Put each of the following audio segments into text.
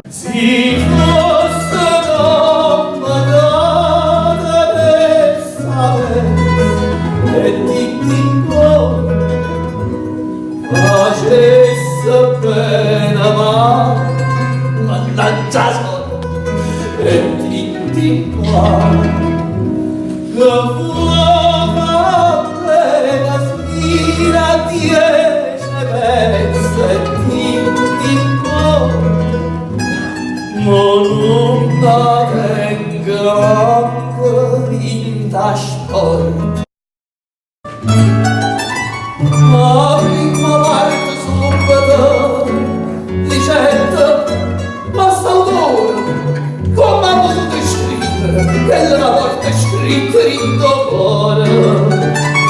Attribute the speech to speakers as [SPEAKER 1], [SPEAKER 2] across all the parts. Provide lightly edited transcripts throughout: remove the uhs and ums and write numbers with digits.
[SPEAKER 1] Si fosse n'ommo ca tenesse 'a pelle 'e dint' 'o core, facesse bene ma mannaggia 'a sorte e dint' 'o core, che vuò fa bene fino a diece e mezza e dint' 'o core. Mo nun 'a tengo manco dint' 'a sporta. Ma primma parte subbeto dicette, Ma st'autore comme ha potuto scrivere chello ca porta scritto dint' 'o core?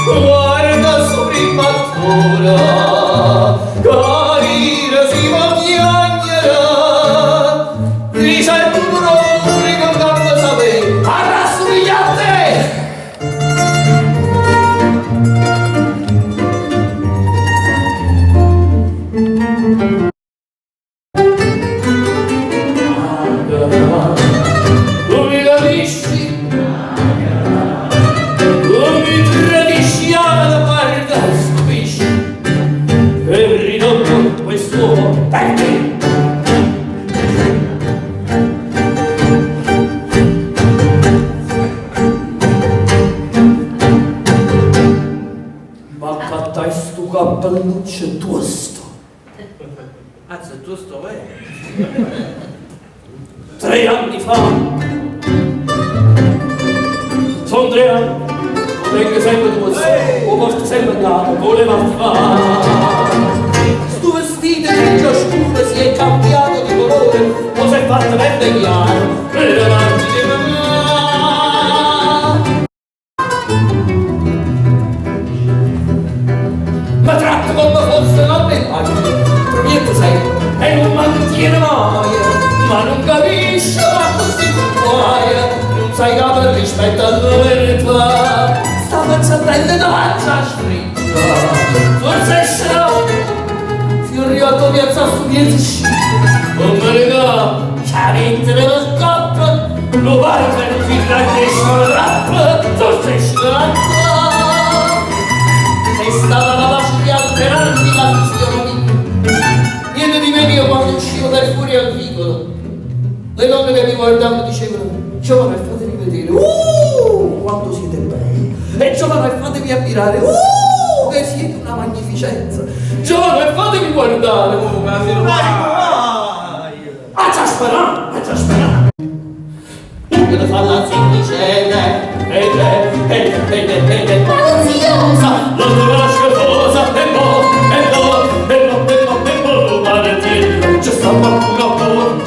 [SPEAKER 1] Guarda stu primmo attore ca rire si po' chiagnere, dicette pure che c'amma sapè, arrassumiglia a te! Tu mi capisci? Tu mi tradisci alla guarda stupisci e ridotto quest'uomo perché? M'accattai stu cappelluccio tuosto.
[SPEAKER 2] Azz, tuosto overo.
[SPEAKER 1] 3 anni fa. Sono 3 anni. 'O tengo sempe tuosto. 'O porto sempe 'ncapo, voleva fare. Stu vestito grigio scuro si è cambiato di colore, mo s'è fatto verde chiaro. Per davanti di me. Mi tratto come fosse n'ommo 'e paglia, prumiette sempre e nun mantiene mai, ma nun capisce ma così guai, nun sai che per rispetto alla verità, sta faccia bella davanti a sfriggia, forse è strano, si è arrivato a piazza stu piezzo scicco, come regà, c'ha mettere il coppo, lo parla non si tratta rap, forse è strano. Sei stata capace di alterarmi la fisionomia. Niente di meno io quando uscivo per fuori al vicolo. Le donne che mi guardavano dicevano, giovane fatevi vedere, quanto siete belli. E giovane fatevi ammirare, che siete una magnificenza. Giovane fatevi guardare.
[SPEAKER 2] Oh, ma se vai,
[SPEAKER 1] A già sparà, a già sparà. Io fa la zingicella, e te, e te, e te, e te, maliziosa, la tua schifosa, e mo, e mo, e mo, e mo, e mo, lo martello, c'è sta qualcuno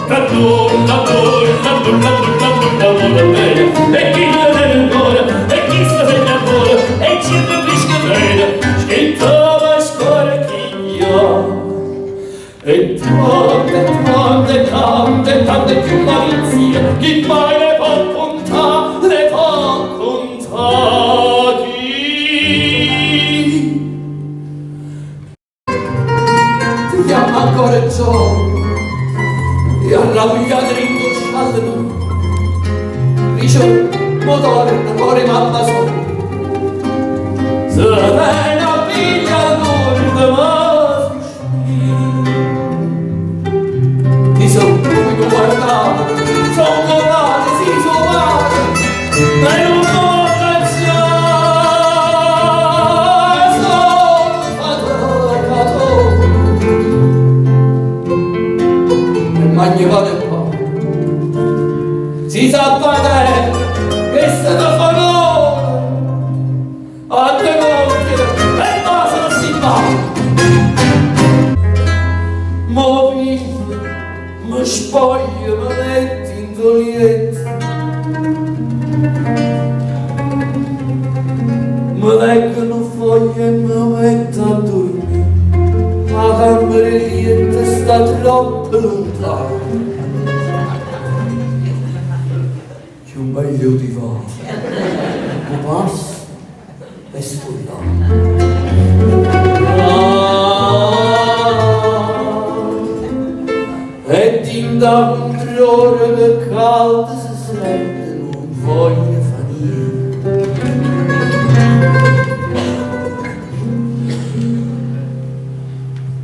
[SPEAKER 1] che nulla, nulla, nulla, nulla, nulla vuole bene, e chi lo deve ancora, e chi sta segna ancora, e ci capisce bene, schittava scuola chi io. E tante, tante, tante, tante più malizie, chi mai le può contare, le può contare chi? Ti chiama ancora gioia e arrabbiata dint' 'o scialle tu. Dice, mo torna, core mamma sola. Se vene a piglia l'ultima suspiro. Ti sono come guardato, sono padre, sì, sono padre, e non può cacciare, sono faticatore. E mangia pane e pane. Si sa padre che sta da favore, a te moglie e basta si va. Mo figlio, spoglio, me metto 'int' 'o lietto. Me leggo nu foglio e me metto a durmì. 'A cammera 'e lietto sta troppo luntana. Cchiù meglio 'o divano. 'O passo e sto llà. E dint' 'a cuntrora che caldo se sente nun voglio fa niente.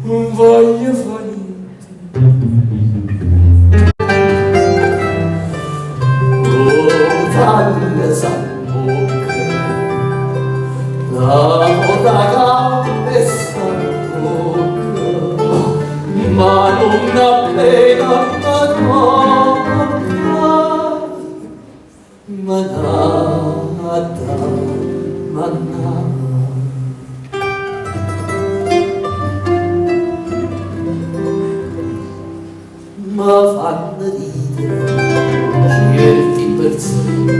[SPEAKER 1] Nun voglio fa niente. 'O taglio s'ammocca, na vota 'a capa e s'attocca, ma nun appena me tocca, me n'adda mannà. Me fanno ridere cierti perzone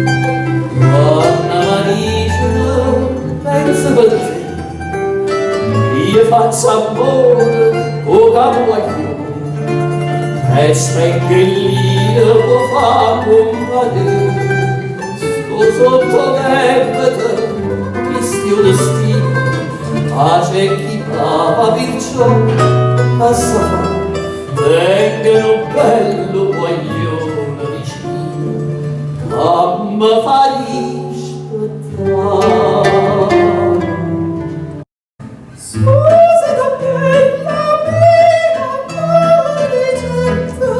[SPEAKER 1] quanno me diceno pensa pe te. Io faccio ammore cu 'o capo guaglione e spengo 'e llire p' 'o fa cumparè. Sto sotto 'o debito, chisto è 'o destino, ma c'è chi pava pirciò 'assa fà. Tengo nu bellu guaglione vicino ca me fa rispettà.
[SPEAKER 3] Scusa da bella mia dicetto,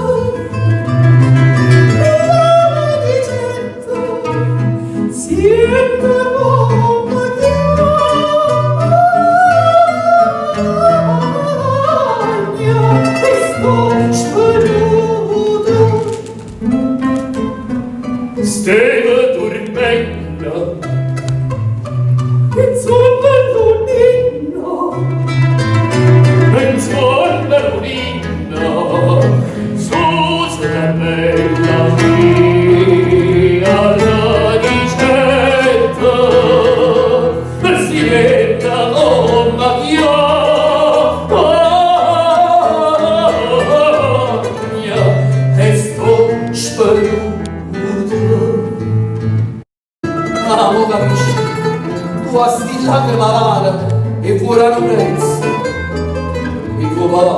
[SPEAKER 3] dicetto, siente come chiagno, e sto speruto.
[SPEAKER 1] Steva durmenno.
[SPEAKER 3] Insomma lu ninno.
[SPEAKER 1] Insomma lu ninno. Sùsete bella mia, lle dicette, siente comme chiagno e sto speruto. Ah, mo capisco. Tu a sti lacrime amare 'e vuò dà nu prezzo. 'E vuò pavà.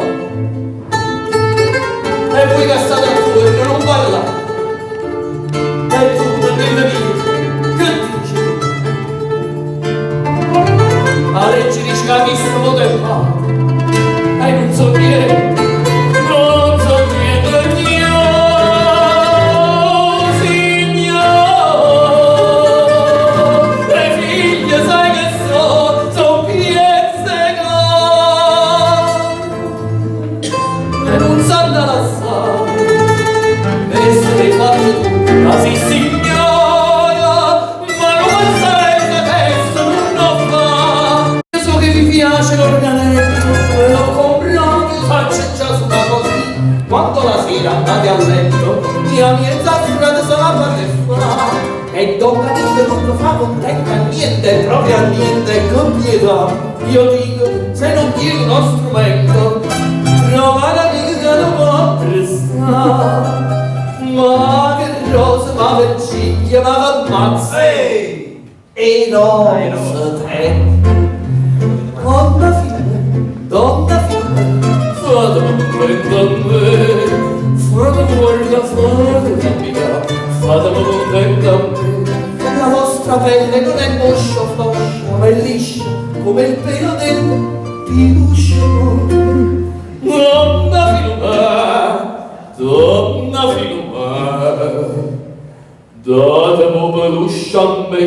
[SPEAKER 1] E vui ca state attuorno, nun parlate. E tu, nennella mia, che dice tu? A legge dice ca chisto voto è pate. E nun so niente, nun so niente, signò. E figlie sai che so, so piezze 'e carne e nun s'hanna lassà. Cheste l'hê fatte tu, ca si signora, ma nu pezzente chesto nun 'o fa. Io so che vi piace l'organetto, e l'ho comprato, saccio già sunà così. Quando la sera andate a letto, chi 'a miez' 'a strada se la fate fa. E don capito nun mi fa contenta niente, proprio a niente, con pietà. Io dico, se non tieni uno strumento, trova n'amico ca te pò prestà. Ma che rose, ma che giglie, ma che mazze 'e rose tengo. Donna Filumè, donna Filumè, fate cuntento a me, fate guarda, fate camminà, fate contento a me. La vostra pelle non è moscia o floscia, ma è liscia come il pelo del piluscio. Donna Filumè, donna Filumè, dateme 'o peluscio a me.